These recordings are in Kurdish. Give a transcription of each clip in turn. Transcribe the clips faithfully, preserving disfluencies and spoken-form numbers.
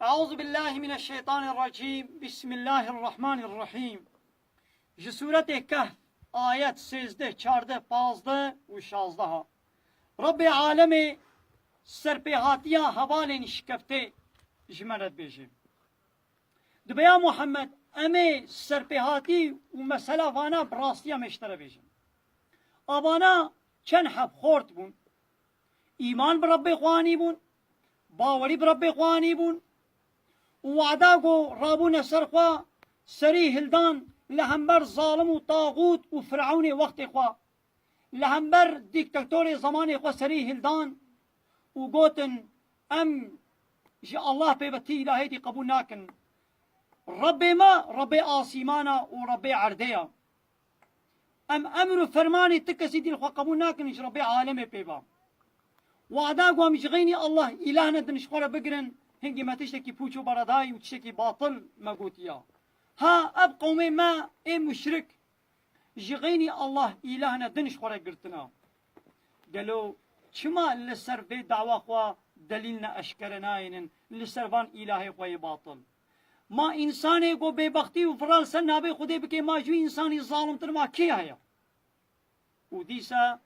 Eûzubillahimineşşeytanirracîm. Bismillahirrahmanirrahîm. Ji Sûretê Kehf, ayet sêzdeh, çardeh, pazdeh û şazdeh. Rebbê alemê serpêhatiya hevalên şikeftê ji me re dibêje. Dibe ya Muhammed, em ê serpêhatî û mesela vana bi rastiya me ji te re bêjin. Avana çend heb xort bûn. Îman bi Rebbê xwe anîbûn, bawerî bi Rebbê xwe anîbûn û wada ku rabûne ser xwe, serî hildan li hember zalim û taxût û Firewnê wextê xwe, li hember dîktatorê zemanê xwe serî hildan û gotin, em ji Allah pê ve ti îlahê dî qebûl nakin. Rebbê me, Rebbê asîmana û Rebbê erdê ye. Em emr û fermanê ti kesî dî li xwe qebûl nakin ji Rebbê alemê pê ve. Wada ku em ji xeynî Allah îlah nedin ji xwe re bigirin, hingî me tiştekî pûç û beredayî û tiştekî batil me gotiya. Ha, ev qewmê me ê muşrik ji xeynî Allah îlah nedin ji xwe re girtina. Gelo çima li ser vê dawa xwe delîl ne eşkere nayênin li ser van îlahê xwe yê batil? Ma însanê ku bêbextî û firar ser navê Xwedê bike, ma ji wî însanî zalimtir ma kê heye? Û dîsa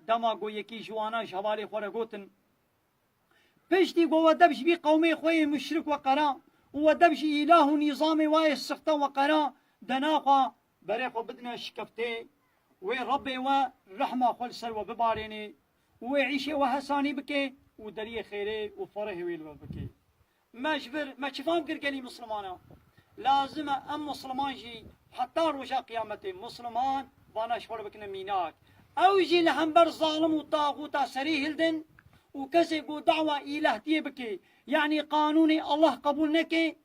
dema ku yekî ji wana ji hevalê xwe re gotin, piştî ku we dev ji vî qewmê xwe yê muşrik weqera û we dev ji îlah û nîzamê we yê sixte weqera, dena xwe berê xwe bidine şikeftê, wê Rebbê we rehma xwe li ser we bibarênê û wê îşê we hesanî bike û deriyê xêrê û ferehê wê li we bike. Me ji vir, me çi fam kir gelî Mislimana? Lazim e em Misliman jî heta roja qiyametê Misliman vana ji xwe re bikine mînak. Ew jî li hember zalim û taxûta serî hildin û kesê ku dawa îlahtiyê bike, yanî qanûnê Allah qebûl neke,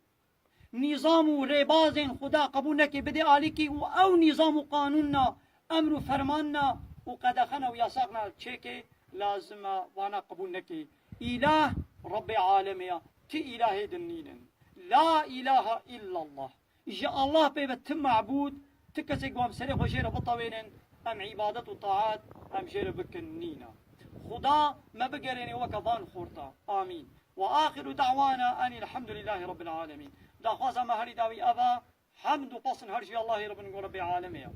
nîzam û rêbazên Xuda qebûl neke, bide alîkî û ew nîzam û qanûnna, emr û fermanna û qedexena û yasaqna çêke, lazim e vana qebûl neke. Îlah Rebbê alemê ya, ti îlahê din nînin. La ilahe illallah. Ji Allah pê ve ti mabûd, ti kesê ku em serê xwe jê re bitewênin, em îbadet û taat em jê re bikin nîne. Xuda me bigerêne weke van xorta. Amîn. Ve axiru da'wana enîl hemdulîllahî Rabbil alemîn. Daxwaza me herî dawî ev e, hemd û pesn her ji Allahê re bin ku Rebbê alemê ye.